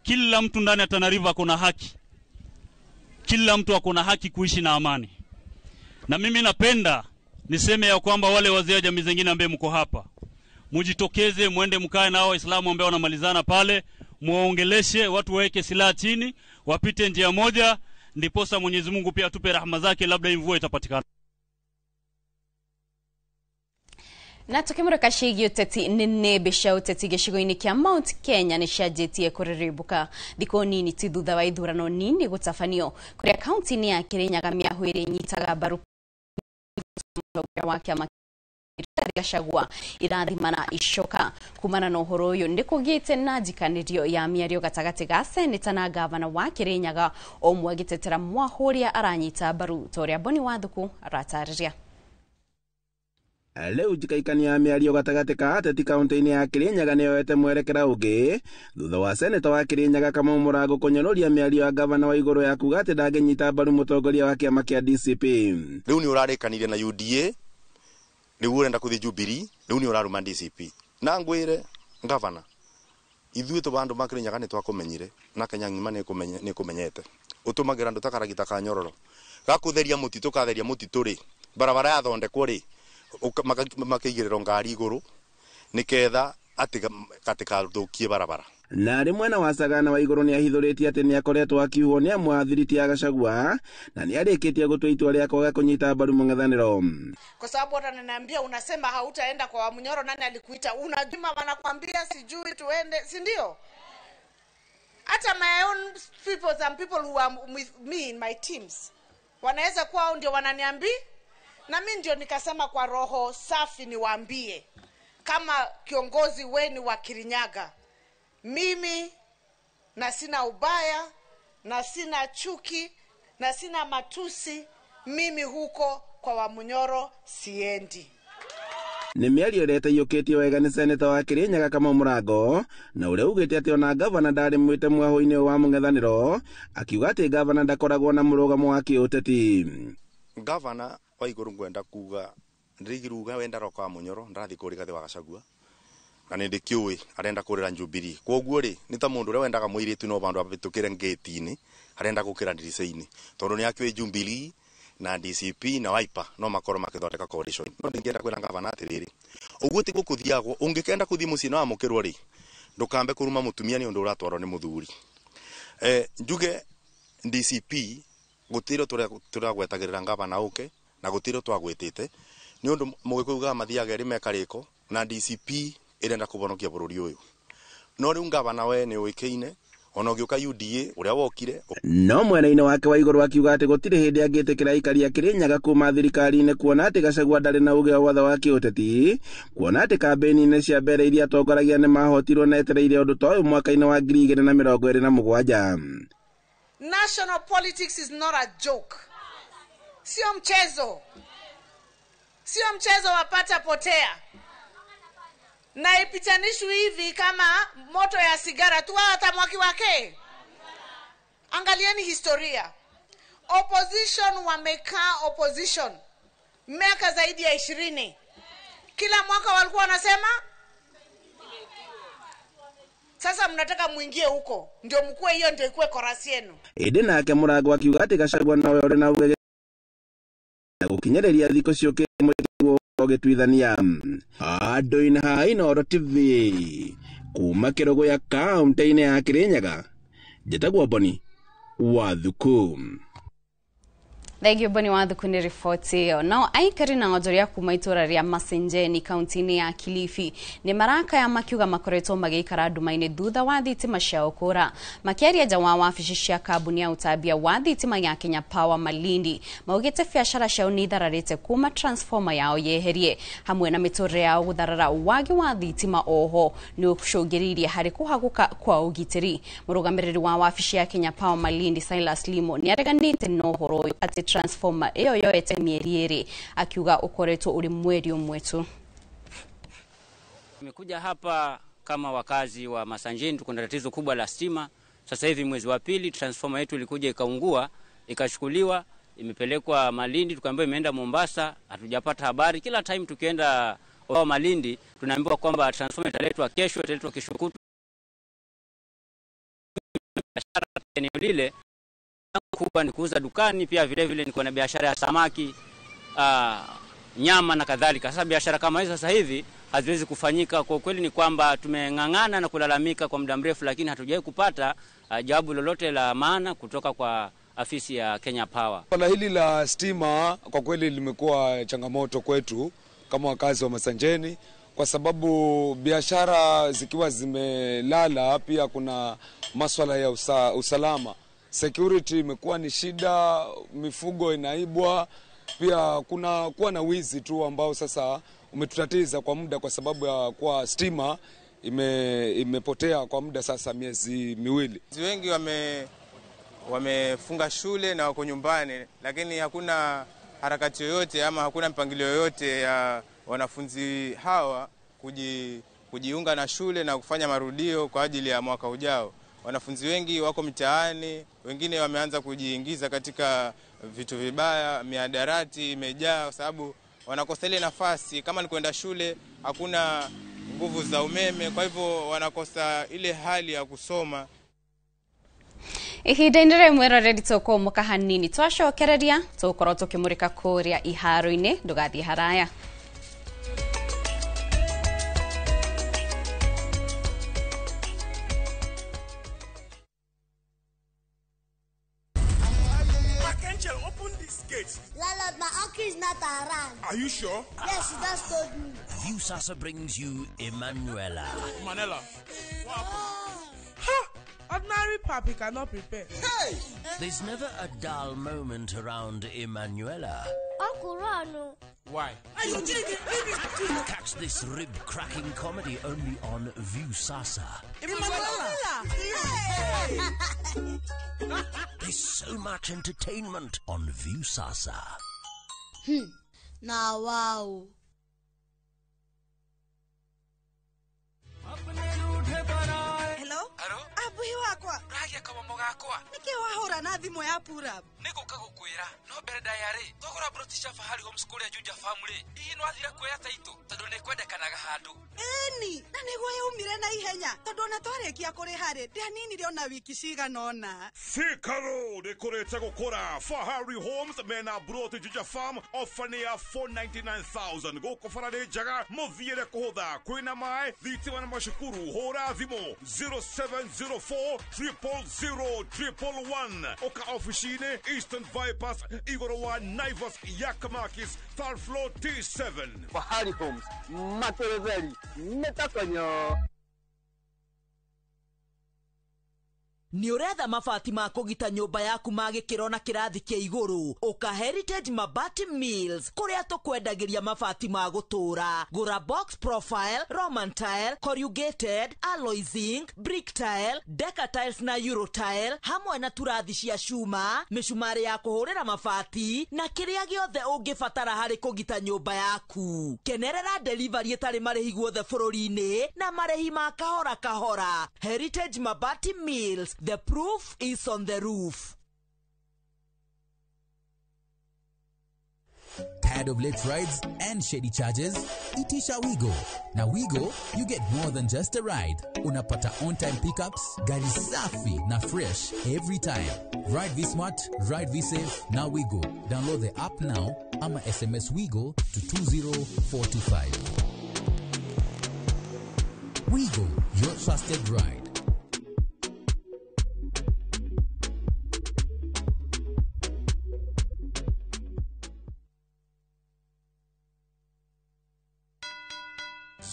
Kila mtu ndani ya Tana River kuna haki. Kila mtu akona haki kuishi na amani. Na mimi napenda niseme ya kwamba wale wazee wa jamii zingine ambao mko hapa, mujitokeze, muende mkae na Waislamu ambao wanamalizana pale, muongeleshe watu, waweke silaha chini, wapite njia moja, ndiposa Mwenyezi Mungu pia atupe rahma zake, labda mvua itapatikana. Na tukimurika ciĩgiĩ ũteti nĩ nĩmbĩ cia ũteti gĩcigo-inĩ kĩa Mount Kenya nĩ cianjĩtie kũrĩrĩmbũka thikũ nini ti thutha wa ithurano nini gũtabanio kũrĩa kaunti-inĩ ya Kirinyaga mĩahũ ĩrĩa ĩnyitaga mbaru mũtongoria wa kĩama Gachagua irathimana icoka. Kumana na ũhoro ũyũ nĩ kũgĩte na njikanĩrio ya mĩario gatagatĩ ga seneta na gavana wa Kirinyaga, o ũmwe agĩtetera mwahũ ũrĩa aranyita mbaru, ta ũrĩa Boni Wathuku aratarĩria. Leo njikaikania ya mĩario gatagatĩ ka ateti kaunti-inĩ ya Kirinyaga nĩyoete mwerekera ũngĩ thutha wa seneta wa Kirinyaga Kamau Mũrango kũnyororia mĩario ya gavana wa igũrũ ya kuga atĩ ndangĩnyita mbaru mũtongoria wa kĩama kĩa DCP. Rĩu nĩ ũrarĩkanire na UDA, rĩu ũrenda kũthiĩ Jubilee, rĩu nĩ ũraruma DCP. Na ngwĩre gavana, ithuĩ tũ bandũ ma Kirinyaga nĩ twakũmenyire na Kenya ng'ima nĩ kũmenyete. Ũtũmagĩra andũ ta karagita ka nyororo gakũtheria mũtitũ, katheria mũtitũ rĩ, barabara yathondekwo rĩ, makaigĩrĩrwo ngari igũrũ nĩketha atĩ barabara. Na arĩ mwena wa Sagana wa igũrũ nĩahithũrĩtie atĩ nĩakoretwo akiuhwo nĩ amwe a thiriti ya Gachagua na nĩarĩkĩtie gũtua itua rĩa kwaga kũnyita mbaru mũng'ethanĩro. Kwa sababu watu wananiambia unasema hautaenda kwa Wamunyoro, nani alikuita? Unajuma wanakuambia sijui tuende, si ndio? Hata my own people, some people who are with me in my teams wanaweza kuwa ndio wananiambia, na mimi ndio nikasema kwa roho safi niwaambie kama kiongozi wenu wa Kirinyaga, mimi na sina ubaya na sina chuki na sina matusi, mimi huko kwa Wamunyoro siendi. Nĩ mĩario ĩrĩa ĩtaiyũkĩtio wega nĩ seneta wa Kirinyaga Kamau Mũrango, na ũrĩa ugĩte atĩ ona gavana ndarĩ mwĩte mwahũ-inĩ wa mũng'ethanĩro, akiuga atĩ gavana ndakoragwo na mũrũgamo wa kĩũteti. Gavana wa igũrũ ngwenda kuga ndĩrigiruga wenda roka wa Munyoro ndarathiĩ kũrĩ wa Gachagua na nĩ ndĩkĩũĩ arenda kũrĩra Jubilee, kwoguo rĩ nĩ ta mũndũ ũrĩa wendaga mũirĩtu no bandũ abĩtũkĩre ngĩti-inĩ arenda gũkĩra ndirica-inĩ tondũ nĩ akĩũĩ Jubilee na DCP na Wiper no makorwo makĩthondeka coalition. No ndingĩenda kwĩra gavana atĩrĩrĩ, ũguo tiguo kũthiagwo, ũngĩkenda kũthiĩ mũciĩ na wamũkĩrwo rĩ, ndũkambe kũruma mũtumia nĩ ũndũ ũratwarwo nĩ mũthuri. Njuge DCP gũtirĩ tũragwetagĩrĩra gavana ũke na gũtirĩ twagwĩtĩte nĩ ũndũ mũgĩkũyũ ugaga mathiaga erĩ mekarĩko na DCP ĩrenda kũhonokia bũrũri ũyũ. No rĩu gavana we nĩ ũĩkaine ona ũgĩũka UDA ũrĩa wokire. No mwena-inĩ wake wa igũrũ akiuga atĩ gũtirĩ hĩndĩ angĩtĩkĩra aikari a Kirinyaga kuma thirikari-inĩ kuona atĩ Gachagua ndarĩ na ũgĩ wa watho wa kĩũteti, kuona atĩ kambĩni-inĩ cia mbere iria atongoragia nĩ mahotirwo na etereire ũndũ ta ũyũ mwaka-inĩ wa 2027. National politics is not a joke. Sio mchezo. Sio mchezo wapata potea. Na ipitanishwi hivi kama moto ya sigara tu hata mwaki wake. Angalieni historia. Opposition wamekaa opposition miaka zaidi ya 20. Kila mwaka walikuwa wanasema. Sasa mnataka muingie huko ndio mkue, hiyo ndio ikue korasi yenu. Ĩndĩ nake Mũrango akiuga atĩ Gachagua nowe ũrĩ na ũgĩ na gũkinyĩrĩria thikũ ciũkĩte mũingĩ ũgĩtuithania. Andũ-inĩ ha Inooro TV kuma Kĩrũgũya kaũntĩ-inĩ ya Kĩrĩnyaga, njĩtagwo Boni Wathuku. Thengio Boni Wathuku nĩ riboti ĩyo. Nao aikari na onjoria kuma itũra rĩa Masenjeni kaunti-inĩ ya Kilifi nĩ marakaya makiuga makoretwo magĩikara nduma-inĩ thutha wa thitima ciao kũra. Makĩaria nja wa wabici cia kambuni ya ũtambia wa thitima ya Kenya Power Malindi, maugĩte biacara ciao nĩ ithararĩte kuma transformer yao yeherie hamwe na mĩtũrĩre yao gũtharara. Wagi wa thitima oho nĩ ũcũngĩrĩirie harĩ kũhagũka kwa ũgitĩri. Mũrũgamĩrĩri wa wabici ya Kenya Power Malindi Silas Limo nĩ areganĩte na ũhoro ũyũ atĩ transformer ĩyo yoete mĩeri 2, akiuga ũkoretwo ũrĩ mweri ũmwe tu. Tumekuja hapa kama wakazi wa Masanjeni, tuko na tatizo kubwa la stima. Sasa hivi mwezi wa pili transformer yetu ilikuja ikaungua, ikachukuliwa, imepelekwa Malindi, tukaambiwa imeenda Mombasa, hatujapata habari. Kila time tukienda Malindi tunaambiwa kwamba transformer italetwa kesho, italetwa kesho kutwa. Biashara eneo lile kubwa ni kuuza dukani, pia vile vile niko na biashara ya samaki, nyama na kadhalika. Sasa biashara kama hizo sasa hivi haziwezi kufanyika. Kwa kweli ni kwamba tumeng'ang'ana na kulalamika kwa muda mrefu, lakini hatujawahi kupata jawabu lolote la maana kutoka kwa afisi ya Kenya Power. Swala hili la stima kwa kweli limekuwa changamoto kwetu kama wakazi wa Masanjeni, kwa sababu biashara zikiwa zimelala, pia kuna maswala ya usalama. Security imekuwa ni shida, mifugo inaibwa, pia kuna kuwa na wizi tu ambao sasa umetutatiza kwa muda, kwa sababu ya kuwa stima imepotea kwa muda sasa miezi 2. Wengi wamefunga shule na wako nyumbani, lakini hakuna harakati yoyote ama hakuna mpangilio yoyote ya wanafunzi hawa kujiunga na shule na kufanya marudio kwa ajili ya mwaka ujao. Wanafunzi wengi wako mitaani, wengine wameanza kujiingiza katika vitu vibaya, mihadarati imejaa kwa sababu wanakosa ile nafasi. Kama ni kwenda shule hakuna nguvu za umeme, kwa hivyo wanakosa ile hali ya kusoma. Ihinda-inĩ rĩmwe mwĩroreri tũkũmũka hanini twacokereria tũgũkorwo tũkĩmũrĩka kũrĩa iharo-inĩ, ndũgathiĩ haraya. Landlord, my uncle is not around. Are you sure? Yes, he just told me. Viusasa brings you Emanuela. Manela. Ha! Ordinary papi cannot prepare. Hey! There's never a dull moment around Emanuela. Uncle Rano. Why? Catch this rib-cracking comedy only on Viusasa. Emanuela! There's so much entertainment on Viusasa. Now, wow. Hello? Abuhi wakwa. Ragia kama mugakwa. Niki wahura na thimu ya Purab. Niguka gukwira no mbere ndayari twagura broti cia Fahari Homes kuria Juja Family. Hihi no athira kuoya taito tondu ni kwendekanaga handu. Eni, na niguo yaumire na ihenya tondu ona twarikia kuriha ri ndianinire ona wiki cigana ona. Thika Road ikurite gukura. Fahari Homes mena broti Juja Farm ofa ni ya 499,000 guku bara ni njega muthiire kuhutha kwina mai thitima na macukuru. Hura thimu 0704 000 111 oka ofici-inĩ Eastern Bypass igũrũ wa Naivas Yakamakis third floor T7. Fahari Homes makeretheri metakonyo. Nĩ ũretha mabati ma kũgita nyũmba yaku ma gĩkĩro na kĩrathi kĩa igũrũ? Ũka Heritage Mabati Mills kũrĩa tũkwendagĩria mabati ma gũtũũra. Gũra box profile, Roman tile, corrugated, alloy zinc, brick tile, deca tiles na euro tile, hamwe na turathi cia cuma, mĩcumarĩ ya kũhũrĩra mabati na kĩrĩa gĩothe ũngĩbatara harĩ kũgita nyũmba yaku. Kenerera delivery ĩtarĩ marĩhi guothe bũrũri-inĩ na marĩhi ma kahora kahora. Heritage Mabati Mills. The proof is on the roof. Tired of late rides and shady charges? Itisha Wigo. Na Wigo, you get more than just a ride. Unapata on-time pickups, gari safi na fresh every time. Ride V-Smart, ride V-Safe, na Wigo. Download the app now ama SMS Wigo to 20425. Wigo, your trusted ride.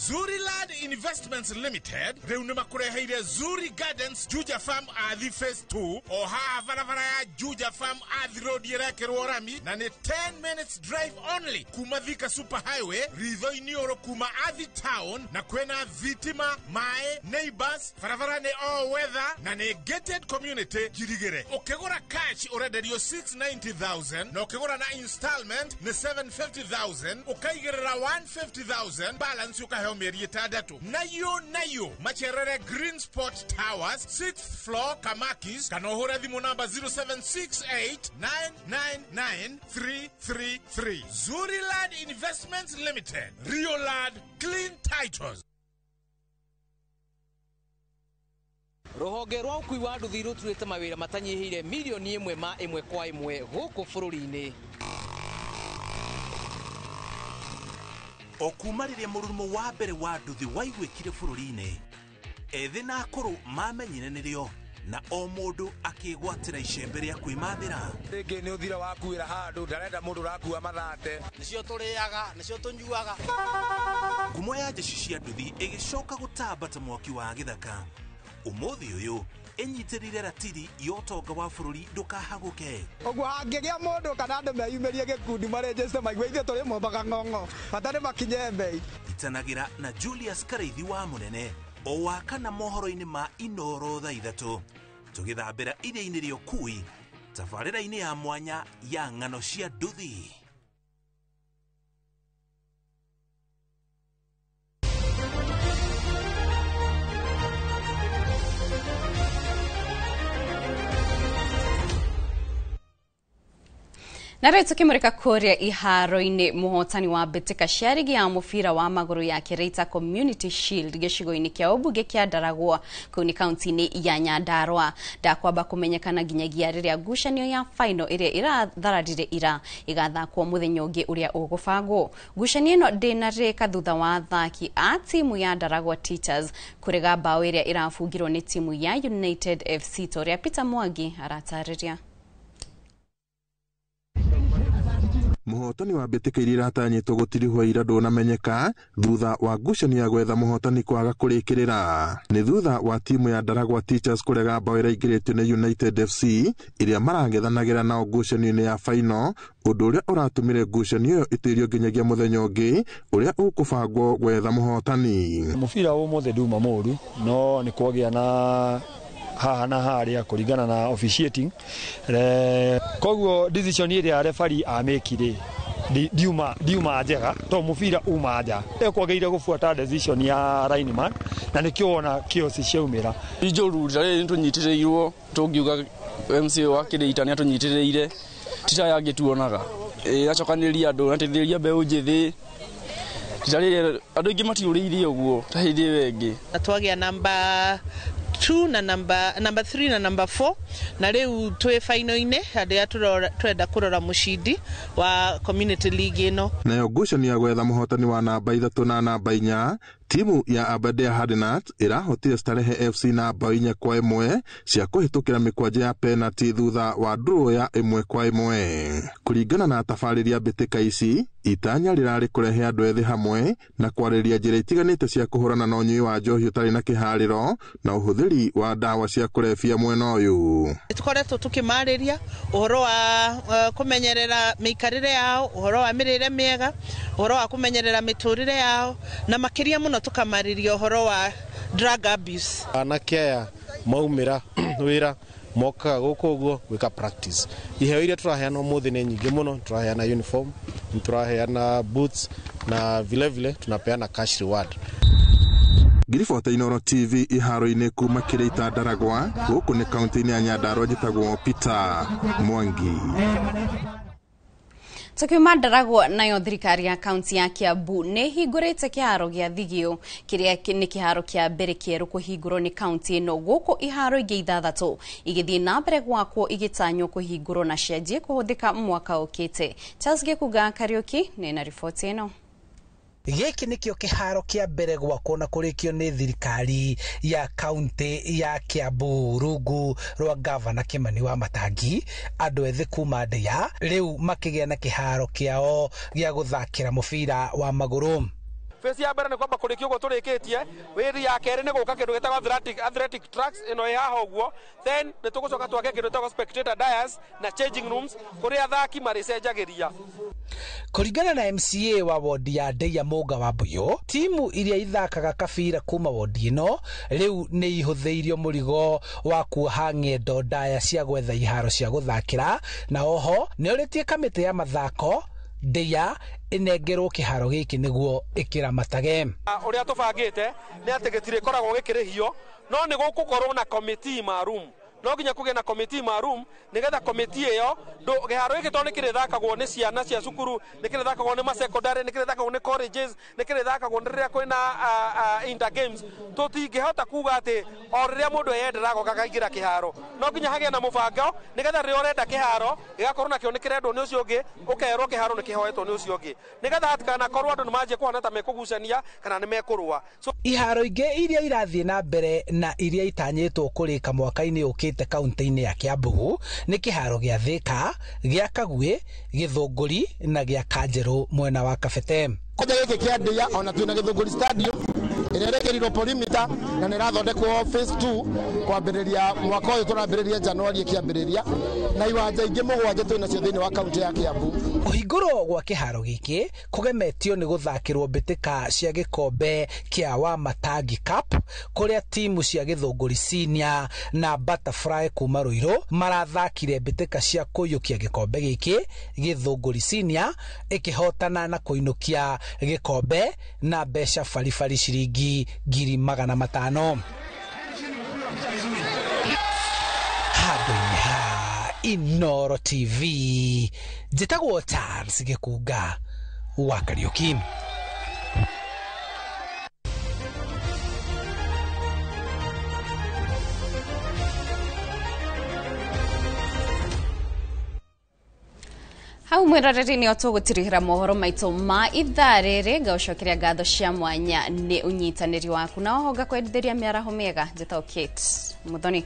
Zuriland Investments Limited rĩu nĩ makũreheire Zuri Gardens Juja Farm Athi Phase 2 o haha barabara ya Juja Farm Athi Road ĩrekĩrwo rami na nĩ 10 minutes drive only kuma Thika Super Highway ritho-inĩ ũrũ kuma Athi Town, na kwĩna thitima, maĩ, neighbors, barabara nĩ all weather na nĩ gated community njirigĩre. Ũkĩgũra cash ũrenderio 690,000 na ũkĩgũra na installment nĩ 750,000, ũkaigĩrĩra 150,000 balance ũkaheo mĩeri 6. Nayo nayo macerere Green Spot Towers 6th floor Kamakis, kana ũhũre thimũ namba 0768999333. Zuriland Investments Limited, Riolad Clean Titles. Rũhonge rwa ũkui wa nduthi rũturĩte mawĩra matanyihĩire mirioni 1 ma 1 kwa 1 gũkũ bũrũri-inĩ. O kuma rĩrĩa mũrurumo wa mbere wa nduthi waiguĩkire bũrũri-inĩ, ethĩ na akũrũ mamenyire nĩrĩo na o mũndũ akĩgwatĩra icembe rĩa kwĩmathĩra. Rĩngĩ nĩ ũthira wakuĩra handũ, ndarenda mũndũ ũrakua mathate. Nĩcio tũrĩaga, nĩcio tũnyuaga. Ngumo ya njeci cia nduthi ĩgĩcoka gũtamba ta mwaki wa gĩthaka. Ũmũthĩ ũyũ ĩnyitĩrĩire ratiri ya ũtonga wa bũrũri ndũkahagũke. Ũguo hangĩgĩa mũndũ kana andũ meyumĩrie gĩkundi marenjeste maigue ithuĩ tũrĩ mombaga ng'ong'o, bata nĩ makinye mbei. Itanagĩra na Julius Karaithi wa Mũnene o wa kana mohoro-inĩ ma Inoro thaa 3, tũgĩthambĩra iria-inĩ rĩa ũkui tabarĩra-inĩ ya mwanya ya ng'ano cia nduthi. Na rĩu tũkĩmũrĩka kũrĩa iharo-inĩ, mũhotani wa mbĩtĩka cia rigi ya mũbira wa magũrũ ya Kereita Community Shield gĩcigo-inĩ kĩa ũmbunge kĩa Ndaragwa kũu nĩ kaunti-inĩ ya Nyandarua ndakwamba kũmenyekana nginyagia rĩrĩa ngucanio ya final ĩrĩa ĩrathararire ira ĩgathakwo mũthenya ũngĩ ũrĩa ũgũbangwo. Ngucanio ĩno ndĩnarĩka thutha wa athaki a timu ya Ndaragwa Teachers kũrega mbaũ ĩrĩa ĩrabungirwo nĩ timu ya United FC ta ũrĩa Peter Mwangi aratarĩria. Mũhotani wa mbĩtĩka iria iratanyĩtwo gũtirihwo ira ndũnamenyeka thutha wa ngucanio ya gwetha mũhotani kwaga kũrĩkĩrĩra. Nĩ thutha wa timu ya Ndaragwa Teachers kũrega mbaũ ĩraingĩrĩtio nĩ United FC ĩrĩa marang'ethanagĩra nao ngucanio-inĩ ya final, ũndũ ũrĩa ũratũmire ngucanio ĩyo ĩtĩrio nginyagia mũthenya ũngĩ ũrĩa ũkũbangwo gwetha mũhotani. Mũbira ũmũthĩ nduma mũru, no nĩ kwagĩa na haha na harĩa kũringana na officiating. Koguo decision ĩrĩa referee amĩkire ndiuma njega to mũbira uma nja. Ekwagĩrĩire gũbuata decision ya lineman na nĩkĩo wona kiosi ciaumĩra. Njũru rita rĩrĩ nĩtũnyitĩrĩirwo, tũngiuga MCA wa Kĩrĩita nĩatũnyitĩrĩire, ti ta aya angĩ tuonaga. Acokanĩrĩria andũ, ateithĩrĩria mbeũ njĩthĩ. Rita rĩrĩ andũ aingĩ matiũrĩirie ũguo ta hĩndĩ ĩyo ĩngĩ. Twagĩa namba 2 na namba 3 na namba 4 na rĩu twĩ final-inĩ harĩa tũrenda kũrora mũcindi wa Community League ĩno. Nayo ngucanio ya gwetha mũhotani wa namba 3 na namba 4, timu ya Aberdare Hardnuts ĩrahotire Starehe FC na mbaũ 4-1 cia kũhĩtũkĩra mĩkwanja ya penalty thutha wa draw ya 1-1. Kũringana na atabarĩri a mbĩtĩka ici, itanya rĩrarĩ kũrehe andũ ethĩ hamwe na kwarĩrĩria njĩra itiganĩte cia kũhũrana na ũnyui wa njohi ũtarĩ na kĩharĩro na ũhũthĩri wa ndawa cia kũrebia mwena ũyũ. Tũkoretwo tũkĩmarĩria ũhoro wa kũmenyerera mĩikarĩre yao, ũhoro wa mĩrĩre mĩega, ũhoro wa kũmenyerera mĩtũrĩre yao, na makĩria mũno tũkamarĩria ũhoro wa drug abuse. Anake aya maumĩra wĩra mokaga gũkũ ũguo gwĩka practice. Iheo iria tũraheana ũmũthĩ nĩ nyingĩ mũno, tũraheana uniform, tũraheana boots na vile vile tunapeana cash reward. Ngiribota Inoro TV iharo-inĩ kuma Kĩrĩita Ndaragwa, gũkũ nĩ kaunti-inĩ ya Nyandarua, njĩtagwo Peter Mwangi. Tukiuma Ndaragwo, nayo thirikari ya kaunti ya Kiambu nĩ hingũrĩte kĩharo gĩa Thigio, kĩrĩa nĩ kĩharo kĩa mbere kĩerũ kũhingũrwo nĩ kaunti ĩno, gũkũ iharo ingĩ 6 igĩthiĩ na mbere gwakwo igĩtanywo kũhingũrwo na cianjie kũhũthĩka mwaka ũkĩte. Charles Gĩkunga Kariũki nĩ na riboti ĩno. Gĩkĩ nĩkĩo kĩharo kĩa mbere gwakwo na kũrĩkio nĩ thirikari ya kaunti ya Kiambu rungu rwa gavana Kimani wa Matangi. Andũ ethĩ kuma Ndĩa rĩu makĩgĩa na kĩharo kĩao gĩa gũthakĩra mũbira wa magũrũ. Phase ya mbere nĩ kwamba kũrĩkia ũguo tũrĩkĩtie. Wĩri ya kerĩ nĩ gũka kĩndũ gĩtagwo athletic tracks ĩno ĩ haha ũguo. Then nĩ tũgũcoka twake kĩndũ gĩtagwo spectator dais na changing rooms kũrĩa athaki marĩcenjagĩria. Kũringana na MCA wa wodi ya Ndeia Mũnga wa Mbuyũ, timu iria ithakaga kabira kuma wodi ĩno rĩu nĩ ihũthĩirio mũrigo wa kuoha ng'endo ndaya cia gwetha iharo cia gũthakĩra, na oho nĩ orĩtie kamĩtĩ ya mathako Ndeia ĩnengerwo kĩharo gĩkĩ nĩguo ĩkĩramatage. Ũrĩa tũbangĩte nĩ atĩ gĩtirĩkoragwo gĩkĩrĩhio, no nĩ gũkũkorwo na committee maalum. No nginya kũgĩe na committee maalum nĩgetha committee ĩyo kĩharo gĩkĩ tondũ nĩ kĩrĩthakagwo nĩ ciana cia cukuru, nĩ kĩrĩthakagwo nĩ masecondary, nĩ kĩrĩthakagwo nĩ colleges, nĩ kĩrĩthakagwo nĩ rĩrĩa kwĩna inter games. Tũtingĩhota kuga atĩ o rĩrĩa mũndũ eyendera agoka akaingĩra kĩharo. No nginya hagĩe na mũbango nĩgetha rĩrĩa ũrenda kĩharo gĩgakorwo nakĩo nĩ kĩrendwo nĩ ũcio ũngĩ, ũkerwo kĩharo nĩ kĩhoetwo nĩ ũcio ũngĩ, nĩgetha hatikanakorwo andũ nĩ manjie kũhana ta mekũgucania kana nĩ mekũrũa. Iharo ingĩ iria irathiĩ na mbere na iria itanyĩtwo kũrĩka mwaka-inĩ ũkĩte kaunti-inĩ ya Kiambu nĩ kĩharo gĩa Thika, gĩa Kagwĩ, Gĩthũngũri na gĩa Kanjerũ mwena wa Kabete. Kwanja gĩkĩ kĩa Ndeia ona twĩna Gĩthũngũri stadium ĩrĩa ĩrekĩrirwo perimeter na nĩ ĩrathondekwo phase 2 kwambĩrĩria mwaka ũyũ, tũrambĩrĩria Januari ĩkĩambĩrĩria, na iwanja ingĩ 7 twĩnacio thĩinĩ wa kaunti ya Kiambu. Kũhingũrwo gwa kĩharo gĩkĩ kũgemetio nĩ gũthakĩrwo mbĩtĩka cia gĩkombe kĩa Wamatangi Cup, kũrĩa timu cia Gĩthũngũri Senior na Butterfly kuma Ruiru marathakire mbĩtĩka cia kũiyũkia gĩkombe gĩkĩ, Gĩthũngũri Senior ĩkĩhotana na kũinũkia gĩkombe na mbeca baribari ciringi 500,000. Handũ-inĩ ha Inooro TV, njĩtagwo Charles Gĩkunga wa Kariũki. Hau mwiroreri nĩ tũgũtirihĩra mohoro maitũ ma ithaa rĩrĩ. Ngaũcokeria ngatho cia mwanya nĩ ũnyitanĩri waku, na oho ngakwendithĩria mĩaraho mĩega. Njĩtagwo Kate Muthoni.